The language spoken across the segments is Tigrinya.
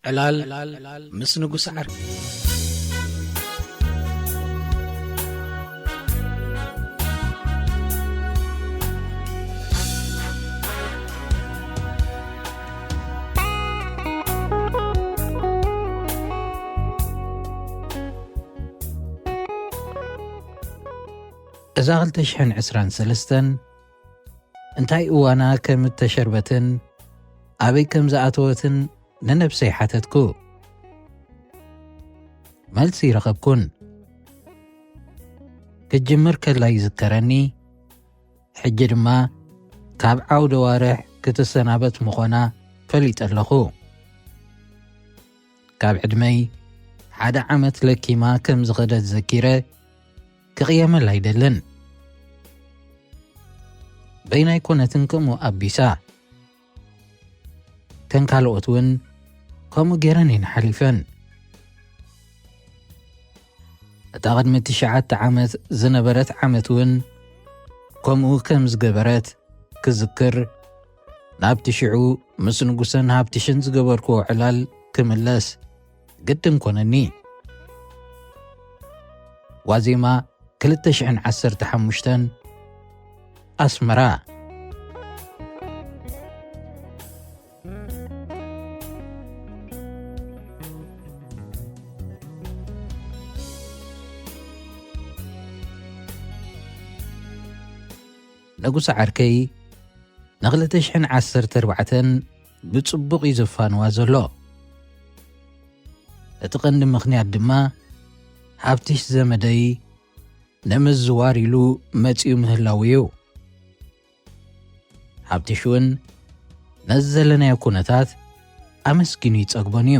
ዕላል ምስ ንጉስ ዓርኪ። እዛ ክልተ ሽሕን ዕስራን ሰለስተን እንታይ እዋና ከም እተሸርበትን ኣበይ ከም ዝኣተወትን ንነብሰይ ሓተትኩ። መልሲ ይረኸብኩን። ክጅምር ከላ ይዝከረኒ፣ ሕጂ ድማ ካብ ዓውደ ዋርሕ ክትሰናበት ምዃና ፈሊጠ ኣለኹ። ካብ ዕድመይ ሓደ ዓመት ለኪማ ከም ዝኸደት ዘኪረ ክቕየመላ ኣይደልን። በይና ኣይኮነትን ከምኡ ኣቢሳ። ከም ካልኦት እውን ከምኡ ገይረን እየን ሓሊፈን። እታ ቅድሚ ትሽዓተ ዓመት ዝነበረት ዓመት እውን ከምኡ ከም ዝገበረት ክዝክር፣ ናብቲ ሽዑ ምስ ንጉሰን ሃብትሽን ዝገበርክዎ ዕላል ክምለስ ግድን ኮነኒ። ዋዜማ ክልተ ሽሕን ዓሰርተ ሓሙሽተን ኣስመራ። ንጉስ ዓርከይ ንክልተ ሽሕን ዓሰርተ ኣርባዕተን ብጽቡቕ እዩ ዘፋንዋ ዘሎ። እቲ ቀንዲ ምኽንያት ድማ ሃብትሽ ዘመደይ ንምዝዋር ኢሉ መጺኡ ምህላው እዩ። ሃብትሽ እውን ነዚ ዘለናዮ ኩነታት ኣመስጊኑ ይጸግቦን እዩ።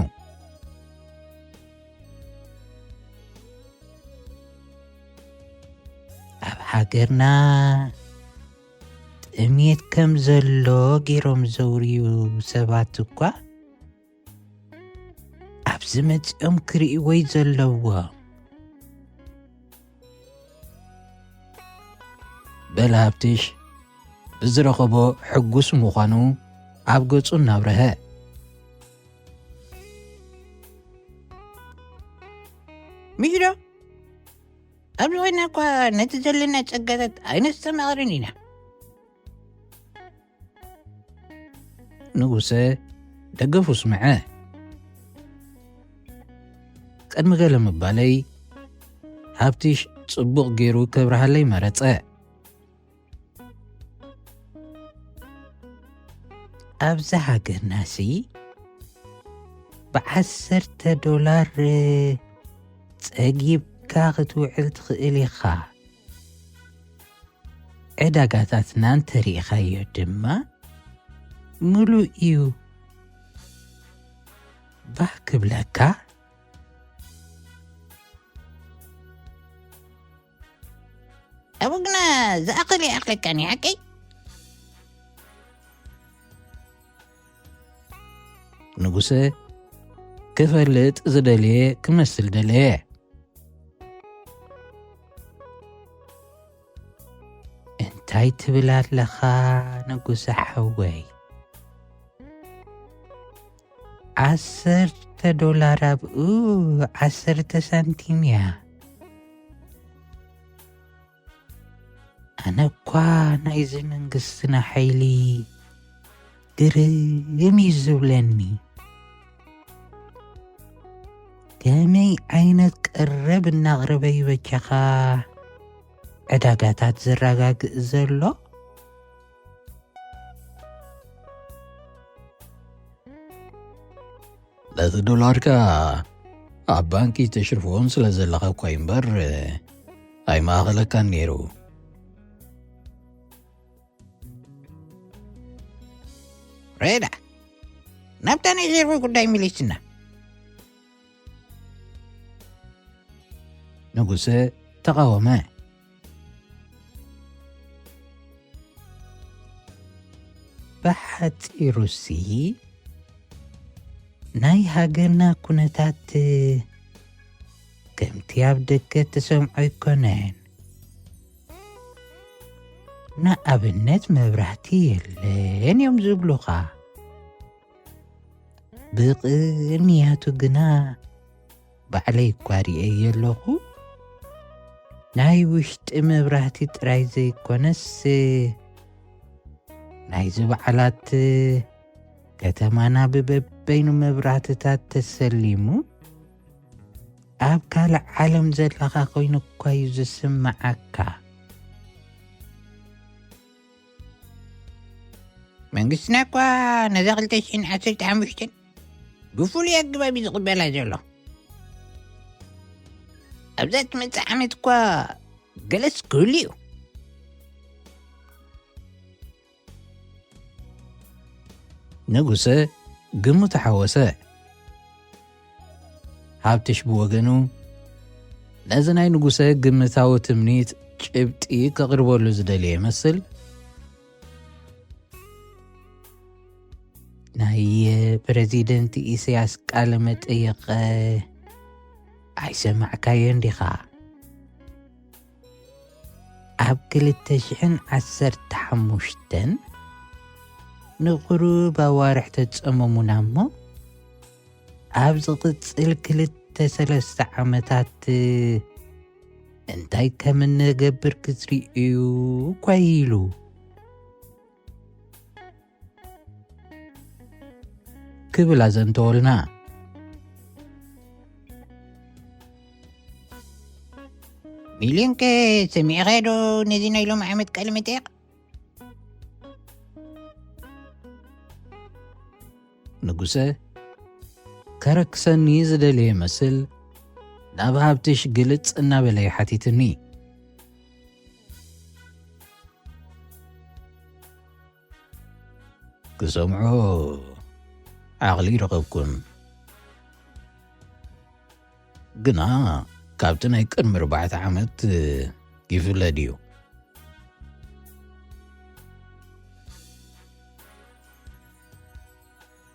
ኣብ ሃገርና ጥሜት ከም ዘሎ ገይሮም ዘውርዩ ሰባት እኳ ኣብዚ መጺኦም ክርእይዎይ ዘለዎም። በለ ሃብትሽ ብዝረኸቦ ሕጉስ ምዃኑ ኣብ ገጹ እናብረሀ። ምሽ ዶ? ኣብዚ ኮይና እኳ ነቲ ዘለና ጸጋታት ኣይነስተማቕርን ኢና። ንጉሰ ደገፉ ስምዐ። ቅድሚ ገለ ምባለይ ሃብትሽ ጽቡቕ ገይሩ ከብርሃለይ መረጸ። ኣብዚ ሃገርናሲ ብዓሰርተ ዶላር ጸጊብካ ክትውዕል ትኽእል ኢኻ። ዕዳጋታትና እንተሪኢኻዮ ድማ ምሉእ እዩ። ባህ ክብለካ። ኣብኡ ግና ዝኣኽል ይኣኽለካኒ ሓቀይ። ንጉሰ ክፈልጥ ዝደልየ ክመስል ደለየ። እንታይ ትብል ኣለኻ ንጉሰ ሓወይ? ዓሰርተ ዶላር ኣብኡ ዓሰርተ ሳንቲም እያ። ኣነ እኳ ናይዚ መንግስትና ሓይሊ ግርም እዩ ዝብለኒ። ከመይ ዓይነት ቀረብ እናቕረበ እዩ በጃኻ ዕዳጋታት ዘረጋግእ ዘሎ? ነቲ ዶላርካ ኣብ ባንኪ ተሽርፍዎን ስለ ዘለኻ እኳ እምበር ኣይማእኸለካን ነይሩ። ሬዳ፣ ናብታ ናይ ሸርፊ ጉዳይ ሚሊስና። ንጉሰ ተቓወመ። ብሓጺሩሲ ናይ ሃገርና ኩነታት ከምቲ ኣብ ደገ ትሰምዖ ኣይኮነን። ንኣብነት መብራህቲ የለን እዮም ዝብሉኻ። ብቕንያቱ ግና ባዕለይ እኳ ርእየ ኣለኹ። ናይ ውሽጢ መብራህቲ ጥራይ ዘይኮነስ፣ ናይዚ በዓላት ከተማና ብበበይኑ መብራህትታት ተሰሊሙ፣ ኣብ ካልእ ዓለም ዘለኻ ኮይኑ እኳ እዩ ዝስምዓካ። መንግስትና እኳ ነዛ ክልተ ሽሕን ዓሰርተ ሓሙሽተን ብፍሉይ ኣገባብ እዩ ዝቕበላ ዘሎ። ኣብዛ ትመጽእ ዓመት እኳ ገለስ ክህሉ እዩ። ንጉሰ ግምቱ ሓወሰ። ሃብትሽ ብወገኑ፣ ነዚ ናይ ንጉሰ ግምታዊ ትምኒት ጭብጢ ከቕርበሉ ዝደለየ ይመስል። ናይ ፕረዚደንት ኢሳያስ ቃለ መጠየቕ ኣይሰማዕካዮን ዲኻ? ኣብ ክልተ ሽሕን ዓሰርተ ሓሙሽተን ንቑሩብ ኣዋርሕ ተጸመሙና እሞ፣ ኣብ ዝቕጽል ክልተ ሰለስተ ዓመታት እንታይ ከም እንገብር ክትርኢ እዩ እኳ ኢሉ። ክብል ኣዘንተወልና። ሚልዮንከ ሰሚዕኻዮ ዶ ነዚ ናይ ሎሚ ዓመት ቃለ መጠየቕ? ንጉሰ ከረክሰኒ ዝደለየ መስል ናብ ሃብትሽ ግልጽ እናበለ ይሓቲትኒ። ክሰምዖ ዓቕሊ ረኸብኩን። ግና ካብቲ ናይ ቅድሚ ኣርባዕተ ዓመት ይፍለ ድዩ?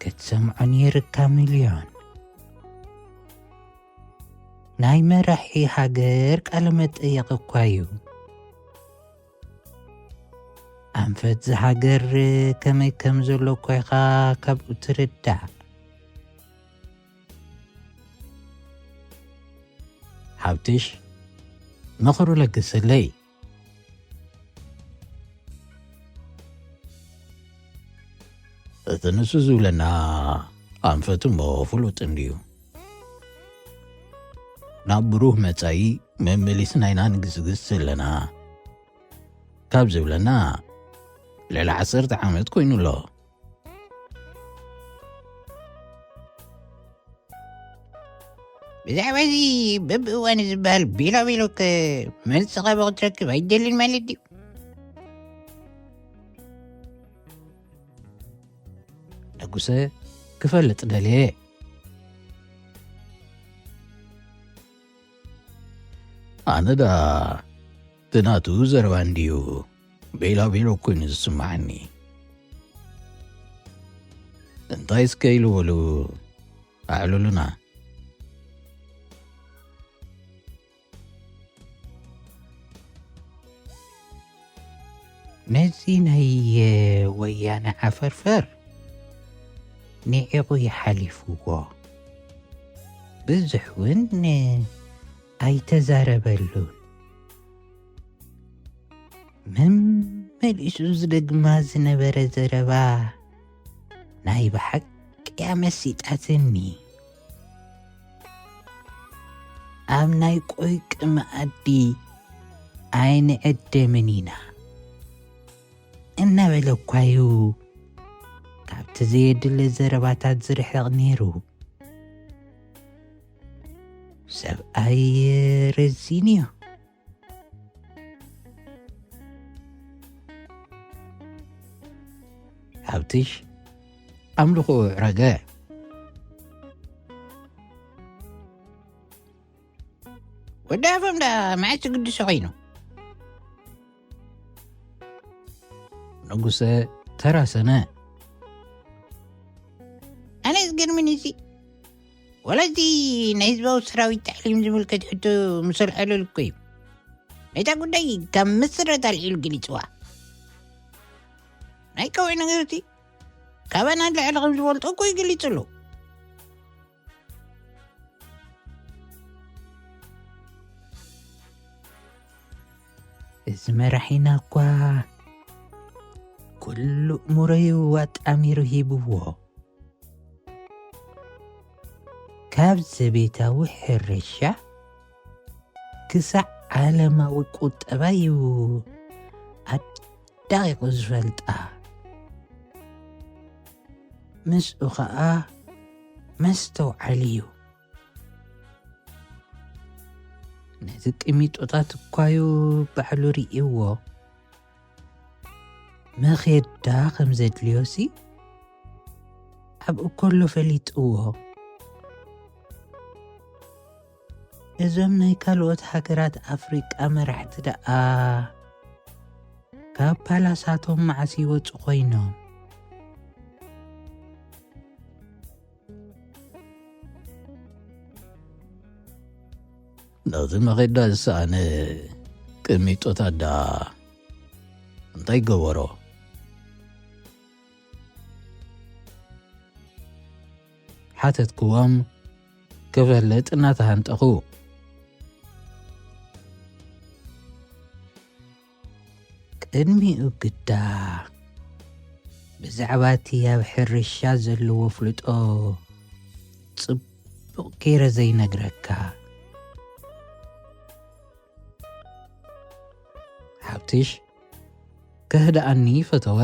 ክትሰምዖ ነይርካ ሚልዮን። ናይ መራሒ ሃገር ቃለ መጠየቕ እኳ እዩ። ኣንፈት ዝሃገር ከመይ ከም ዘሎ እኳ ኢኻ ካብኡ ትርዳእ። ሃብትሽ ምኽሩ ለግስለይ። እቲ ንሱ ዝብለና ኣንፈት እሞ ፍሉጥ እንድዩ። ናብ ብሩህ መጻኢ መመሊስና ኢና ንግስግስ ዘለና ካብ ዝብለና ልዕሊ ዓሰርተ ዓመት ኮይኑ ኣሎ። ብዛዕባ እዚ በብእዋኑ ዝበሃል ቤላ ቤሎ ከ መልሲ ካብ ክትረክብ ኣይደልን ማለት ድዩ? ንጉሰ ክፈልጥ ደልየ። ኣነ ዳ እቲ ናቱ ዘረባ እንድዩ ቤላ ቤሎ ኮይኑ ዝስምዓኒ። እንታይ እስከ ኢሉ በሉ ኣዕሉሉና። ነዚ ናይ ወያነ ዓፈርፈር ንዒቑ ይሓሊፍዎ። ብዙሕ እውን ኣይተዛረበሉን። መመሊሱ ዝደግማ ዝነበረ ዘረባ ናይ ብሓቂ ኣመሲጣትኒ። ኣብ ናይ ቆይቂ መኣዲ ኣይንዕደምን ኢና እናበለ እኳ እዩ ካብቲ ዘየድሊ ዘረባታት ዝርሕቕ ነይሩ። ሰብኣይ ረዚን እዩ። ሃብትሽ ኣምልኾ ኣዕረገ። ወዲ ኣፎም ዳ መዓስ ግድሱ ኮይኑ? ንጉሰ ተራሰነ። ኣነ ዝገርምኒ እዚ፣ ወላ እዚ ናይ ህዝባዊ ሰራዊት ታዕሊም ዝምልከት ሕቶ ምስ ኣልዐለሉ እኮ እዩ። ነታ ጉዳይ ካብ መሰረታ ኣልዒሉ ገሊጽዋ። ናይ ቀውዒ ነገርቲ ካባና ንላዕሊ ከም ዝፈልጦ እኮ እዩ ገሊጹ ኣሎ። እዚ መራሒና እኳ ኩሉ እምሮዩ ኣጣሚሩ ሂብዎ። ካብ ዘቤታዊ ሕርሻ ክሳዕ ዓለማዊ ቁጠባ እዩ ኣዳቒቑ ዝፈልጣ። ምስኡ ኸኣ መስተውዓሊ እዩ። ነቲ ቅሚጦታት እኳዩ ባዕሉ ርእይዎ። መኼዳ ከም ዘድልዮሲ ኣብኡ ከሎ ፈሊጥዎ። እዞም ናይ ካልኦት ሃገራት ኣፍሪቃ መራሕቲ ደኣ ካብ ፓላሳቶም መዓስ ይወጹ ኮይኖም? ነዚ መኼዳ ዝሰኣነ ቅሚጦታት ደኣ እንታይ ገበሮ? ሓተትክዎም፣ ክፈልጥ እናተሃንጠኹ። ቅድሚኡ ግዳ ብዛዕባ እቲ ኣብ ሕርሻ ዘለዎ ፍልጦ ጽቡቕ ገይረ ዘይነግረካ። ሓብትሽ ከህድኣኒ ፈተወ።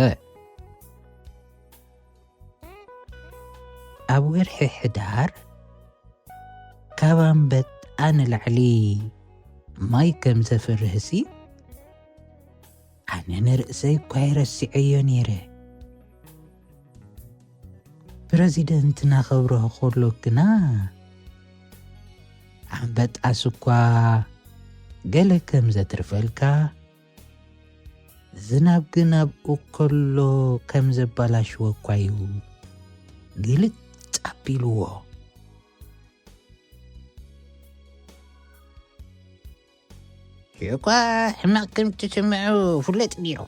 ኣብ ወርሒ ሕዳር ካብ ኣንበጣ ንላዕሊ ማይ ከም ዘፍርህሲ ኣነ ንርእሰይ እኳ ይረሲዐዮ ነይረ። ፕረዚደንትና ከብርሆ ከሎ ግና ኣንበጣስ እኳ ገለ ከም ዘትርፈልካ፣ ዝናብ ግን ኣብኡ ከሎ ከም ዘባላሽዎ እኳ እዩ ግልጽ ኣቢልዎ። ሽዑ እኳ ሕማቕ ከም እትስምዑ ፍለጥ ነይሩ።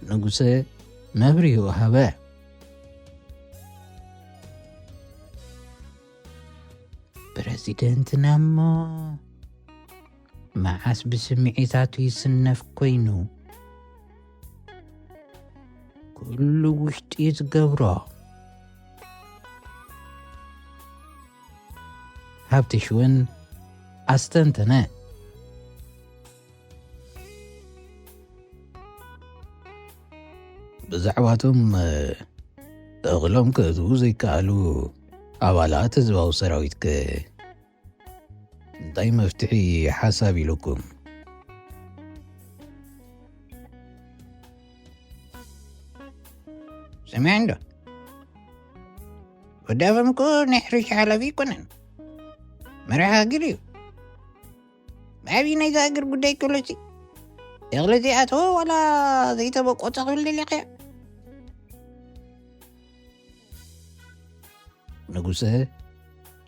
ንጉሰ መብርሂኡ ሃበ። ፕረዚደንትና እሞ መዓስ ብስምዒታቱ ይስነፍ ኮይኑ፣ ኩሉ ውሽጡ እዩ ዝገብሮ። ሃብትሽ እውን ኣስተንተነ። ብዛዕባቶም፣ እ፣ እኽሎም ክእትዉ ዘይከኣሉ ኣባላት ህዝባዊ ሰራዊትከ እንታይ መፍትሒ ሓሳብ ኢሉኩም? ሰሚዐ እንዶ? ወዲ ኣፈም እኮ ናይ ሕርሻ ሓላፊ ኣይኮነን። መራሒ ሃገር እዩ። ብዓብዪ ናይዛ ሃገር ጉዳይ ከሎሲ እኽሊ ዘይኣተወ ዋላ ዘይተበቆጸ ክብል ደሊኽዮ? ንጉሰ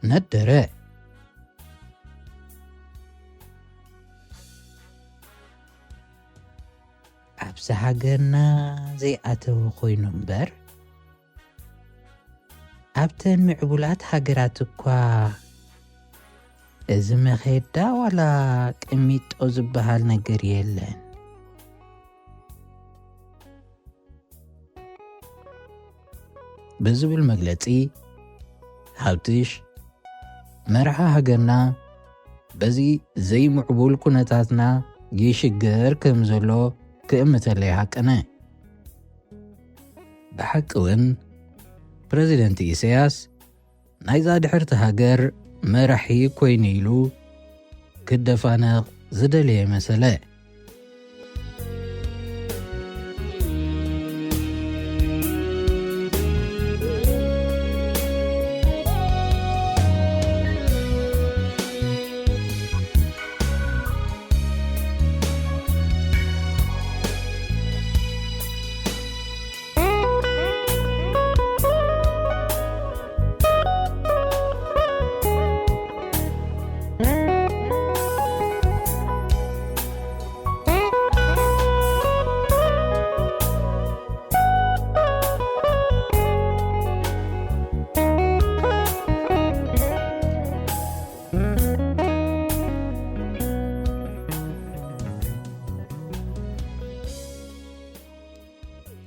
ነደረ። ኣብዚ ሃገርና ዘይኣተወ ኮይኑ እምበር፣ ኣብተን ምዕቡላት ሃገራት እኳ እዚ መኼዳ ዋላ ቅሚጦ ዝበሃል ነገር የለን። ብዝብል መግለጺ፣ ሃብትሽ መርሓ ሃገርና በዚ ዘይምዕቡል ኩነታትና ይሽገር ከም ዘሎ ክእምተለይ ሃቀነ። ብሓቂ እውን ፕረዚደንት ኢሳያስ ናይዛ ድሕርቲ ሃገር መራሒ ኮይኑ ኢሉ ክደፋነቕ ዝደለየ መሰለ።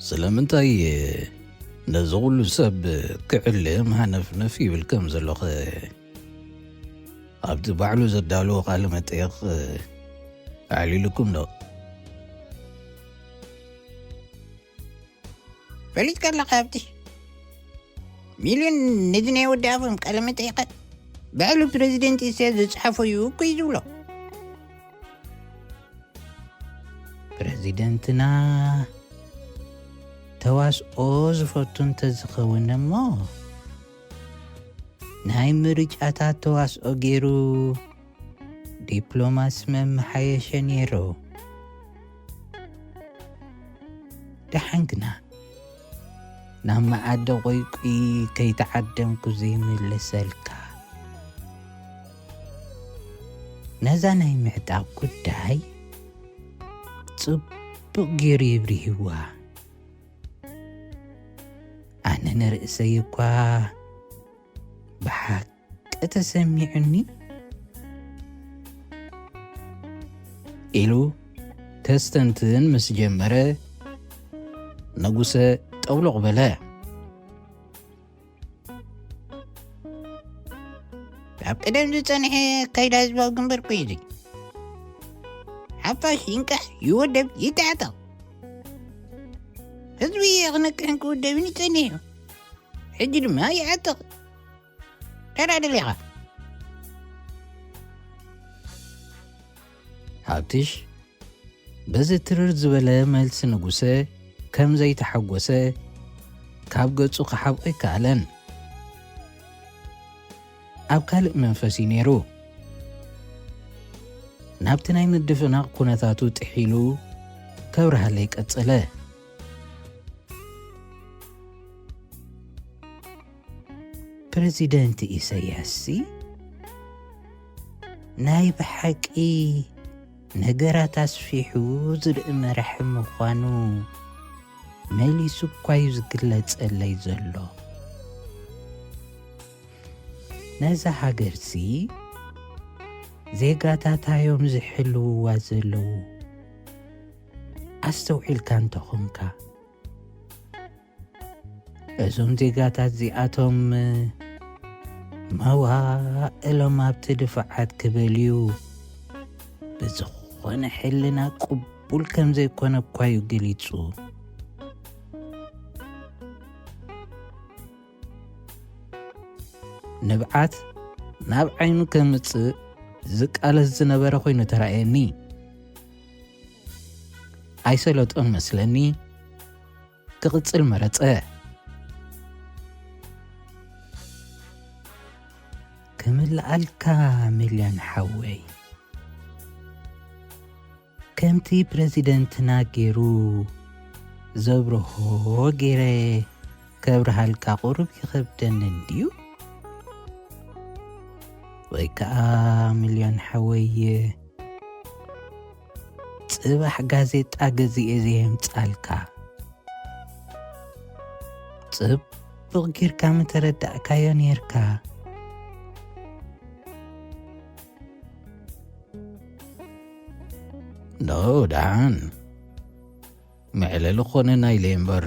ስለምንታይ ነዚ ኹሉ ሰብ ክዕልም ሃነፍነፍ ይብል ከም ዘሎኸ? ኣብቲ ባዕሉ ዘዳለዎ ቃለ መጠየቕ ኣዕሊሉኩም ዶ? ፈሊጥካ ኣለኻ ሃብቲ። ሚልዮን ነዚ ናይ ወዲ ኣፎም ቃለ መጠይቐ ባዕሉ ፕረዚደንት ኢሳያስ ዝጸሓፎ እዩ እኮ እዩ ዝብሎ። ፕረዚደንትና ተዋስኦ ዝፈቱ እንተዝኸውን እሞ፣ ናይ ምርጫታት ተዋስኦ ገይሩ ዲፕሎማሲ መመሓየሸ ነይሩ። ደሓን ግና ናብ መኣዲ ቆይቁይ ከይተዓደምኩ ዘይምልሰልካ። ነዛ ናይ ምዕጣቕ ጉዳይ ጽቡቕ ገይሩ የብርህዋ። ኣነ ንርእሰይ እኳ ብሓቂ ተሰሚዑኒ ኢሉ ከስተንትን ምስ ጀመረ፣ ንጉሰ ጠውሎቕ በለ። ኣብ ቀደም ዝጸንሐ ኣካይዳ ህዝባዊ ግንባር ኮይኑ፣ ሓፋሽ ይንቃሕ፣ ይወደብ፣ ይተዓጠቕ። ህዝቢ ክነቅሕን ክውደብን ይጸንሕ እዩ። ሕጂ ድማ ይዓጥቕ። ተራ ደሊኻ። ሃብትሽ በዚ ትርር ዝበለ መልሲ ንጉሰ ከም ዘይተሓጎሰ ካብ ገጹ ክሓብኦ ኣይከኣለን። ኣብ ካልእ መንፈስ እዩ ነይሩ። ናብቲ ናይ ምድፍናቕ ኩነታቱ ጥሒሉ ከብርሃለይ ቀጸለ። ፕረዚደንት ኢሳያስሲ ናይ ብሓቂ ነገራት ኣስፊሑ ዝርኢ መራሒ ምዃኑ መሊሱ እኳ እዩ ዝግለጸለይ ዘሎ። ነዛ ሃገርሲ ዜጋታታ እዮም ዝሕልውዋ ዘለዉ። ኣስተውዒልካ እንተኾንካ፣ እዞም ዜጋታት እዚኣቶም መዋእሎም ኣብቲ ድፋዓት ክበልዩ ብዝኾነ ሕልና ቅቡል ከም ዘይኮነ እኳ እዩ ገሊጹ። ንብዓት ናብ ዓይኑ ከምጽእ ዝቃለስ ዝነበረ ኮይኑ ተራእየኒ። ኣይሰለጦን መስለኒ፣ ክቕጽል መረጸ። ክምልኣልካ ሚልዮን ሓወይ፣ ከምቲ ፕረዚደንትና ገይሩ ዘብርሆ ገይረ ከብርሃልካ ቁሩብ ይኸብደኒ እንድዩ። ወይ ከኣ ሚልዮን ሓወይ፣ ጽባሕ ጋዜጣ ገዚኤ ዘየምጻልካ። ጽቡቕ ጌርካ ምተረዳእካዮ ኔርካ። ኖ፣ ደሓን። መዕለሊ ኾነ ናይ ለይ እምበር፣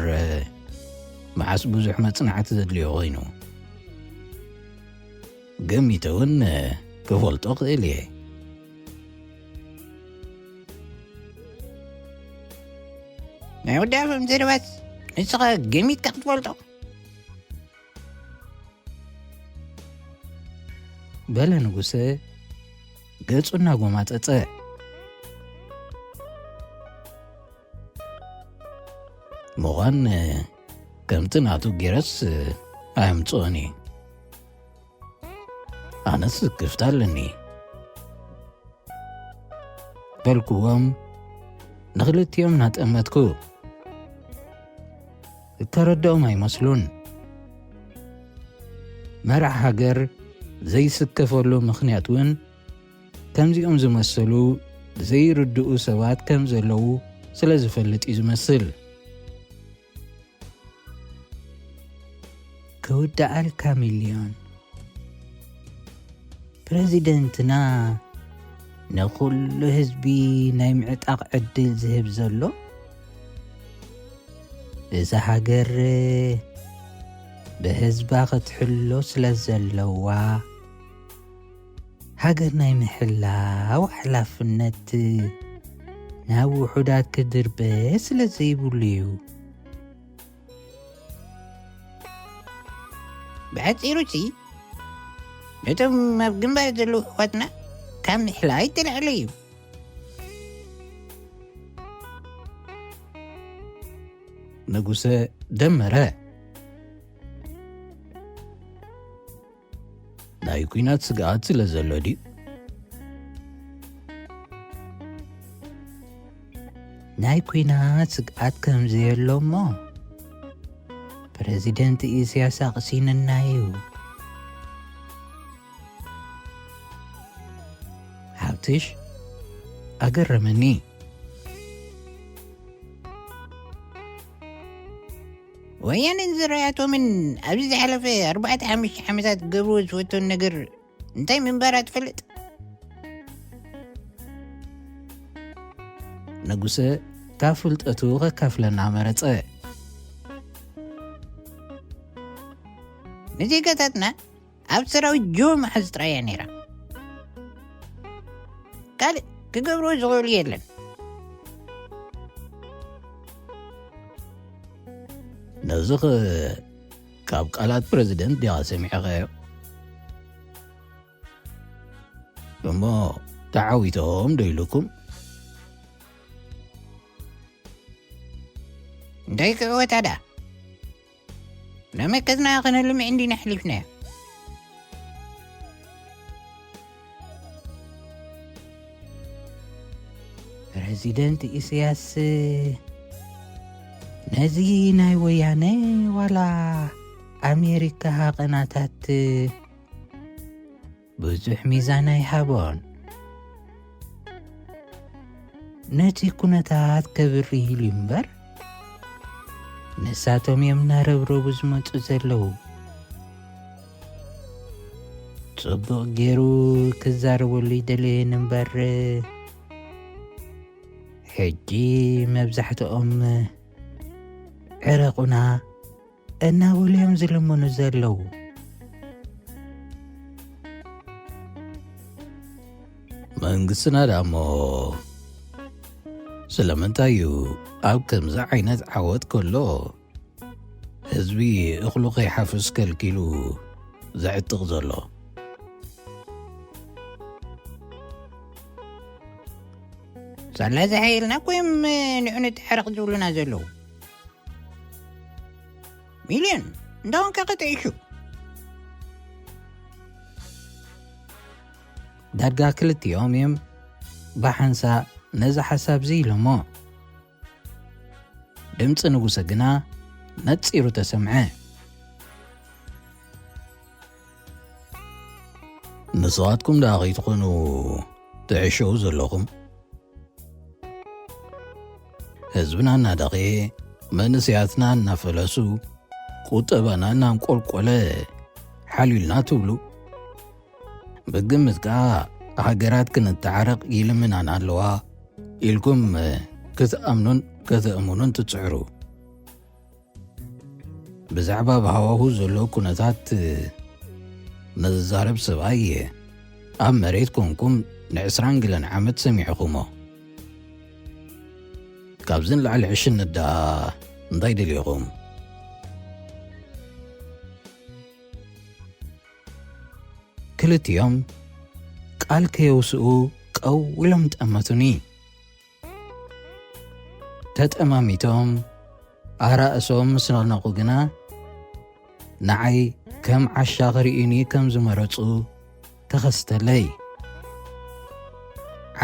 መዓስ ብዙሕ መጽናዕቲ ዘድልዮ ኾይኑ። ገሚተ እውን ክፈልጦ ክእል እየ። ናይ ወዲ ኣፎም ዘረባስ ንስኻ ገሚትካ ክትፈልጦ? በለ ንጉሰ ገጹ እናጎማጸጸ። ምዃን ከምቲ ናቱ ጌረስ ኣየምጽኦን እዩ። ኣነስ ስክፍታ ኣለኒ። በልክዎም ንኽልቲኦም እናጠመትኩ። እተረድኦም ኣይመስሉን። መራሕ ሃገር ዘይስከፈሉ ምኽንያት እውን ከምዚኦም ዝመሰሉ ዘይርድኡ ሰባት ከም ዘለዉ ስለ ዝፈልጥ እዩ ዝመስል። ክውድኣልካ ሚልዮን። ፕረዚደንትና ንኹሉ ህዝቢ ናይ ምዕጣቕ ዕድል ዝህብ ዘሎ እዛ ሃገር ብህዝባ ክትሕሎ ስለ ዘለዋ፣ ሃገር ናይ ምሕላው ሓላፍነት ናብ ውሑዳት ክድርበ ስለ ዘይብሉ እዩ። ብሓጺሩሲ፣ ነቶም ኣብ ግንባር ዘለዉ ኣሕዋትና ካብ ምሕላይ ተላዕለ እዩ። ንጉሰ ደመረ። ናይ ኲናት ስግኣት ስለ ዘሎ ድዩ? ናይ ኲናት ስግኣት ከም ዘየሎ እሞ፣ ፕረዚደንት ኢሳያስ ኣቕሲንና እዩ። ሃብትሽ፣ ኣገረመኒ። ወያንን ዝረኣያቶምን ኣብዚ ዝሓለፈ ኣርባዕተ ሓሙሽተ ዓመታት ክገብርዎ ዝፈተኑ ነገር እንታይ ምንባራ ትፈልጥ? ንጉሰ ካብ ፍልጠቱ ከካፍለና መረጸ። ንዜጋታትና ኣብ ሰራዊት ጆ መሓዝ ጥራይ እያ ነይራ። ካልእ ክገብርዎ ዝኽእሉ የለን። ነዚ ኸ ካብ ቃላት ፕረዚደንት ዲኻ ሰሚዕኻዮ? እሞ ተዓዊቶም ዶ ኢሉኩም? እንታይ ክዕወታ ደኣ? ናብ መከትና ከነልምዕ እንዲና ኣሕሊፍናዮ። ፕረዚደንት ኢሳያስ ነዚ ናይ ወያነ ዋላ ኣሜሪካ ሃቐናታት ብዙሕ ሚዛን ኣይሃቦን። ነቲ ኩነታት ከብርህ ኢሉ እምበር፣ ንሳቶም እዮም እናረብረቡ ዝመጹ ዘለዉ። ጽቡቕ ገይሩ ክዛረበሉ ይደለየን እምበር፣ ሕጂ መብዛሕትኦም ዕረቑና እናበሉ እዮም ዝልምኑ ዘለዉ። መንግስትና ደኣ እሞ ስለምንታይ እዩ ኣብ ከምዚ ዓይነት ዓወት ከሎ ህዝቢ እኽሉ ከይሓፍስ ከልኪሉ ዘዕጥቕ ዘሎ? ሳላ ዝሓየልና እኮ እዮም ንዑ ንተሓረቕ ዝብሉና ዘለዉ። ሚልዮን፣ እንዳ ወንካ ክጥዕሹ። ዳርጋ ክልቲኦም እዮም ብሓንሳእ ነዚ ሓሳብ እዚ ኢሎሞ። ድምፂ ንጉሰ ግና ነፂሩ ተሰምዐ። ንስኻትኩም ደኣ ከይትኾኑ ትዕሸዉ ዘለኹም? ህዝብና እናደኸየ፣ መንእሰያትና እናፈለሱ፣ ቁጠባና እናንቆልቆለ ሓልዩልና ትብሉ። ብግምት ከኣ ሃገራት ክንተዓረቕ ይልምናን ኣለዋ ኢልኩም ክትኣምኑን ከተእምኑን ትጽዕሩ። ብዛዕባ ኣብ ሃዋሁ ዘሎ ኩነታት ንዝዛረብ ሰብኣይ ኣብ መሬት ኮንኩም ንዕስራን ገለን ዓመት ሰሚዕኹሞ። ካብዚ ንላዕሊ ዕሽነት ደኣ እንታይ ደሊኹም? ክልቲኦም ቃል ከየውስኡ ቀው ኢሎም ጠመቱኒ። ተጠማሚቶም ኣራእሶም ምስ ነቕነቑ ግና ንዓይ ከም ዓሻ ክርእዩኒ ከም ዝመረጹ ተኸስተለይ።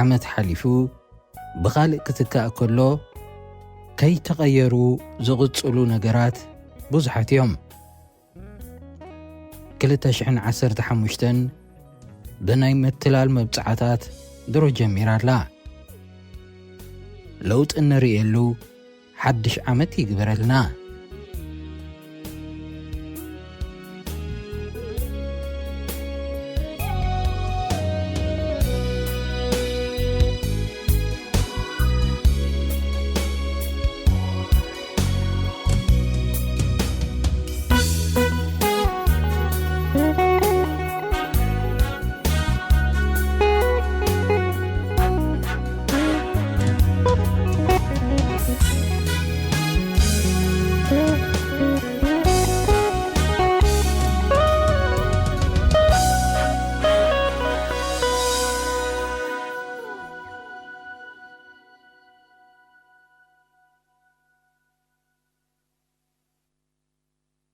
ዓመት ሓሊፉ ብኻልእ ክትካእ ከሎ ከይተቐየሩ ዝቕጽሉ ነገራት ብዙሓት እዮም። ክልተ ሽሕን ዓሰርተ ሓሙሽተን ብናይ ምትላል መብጽዓታት ድሮ ጀሚራ ኣላ። ለውጢ እንርእየሉ ሓድሽ ዓመት ይግበረልና።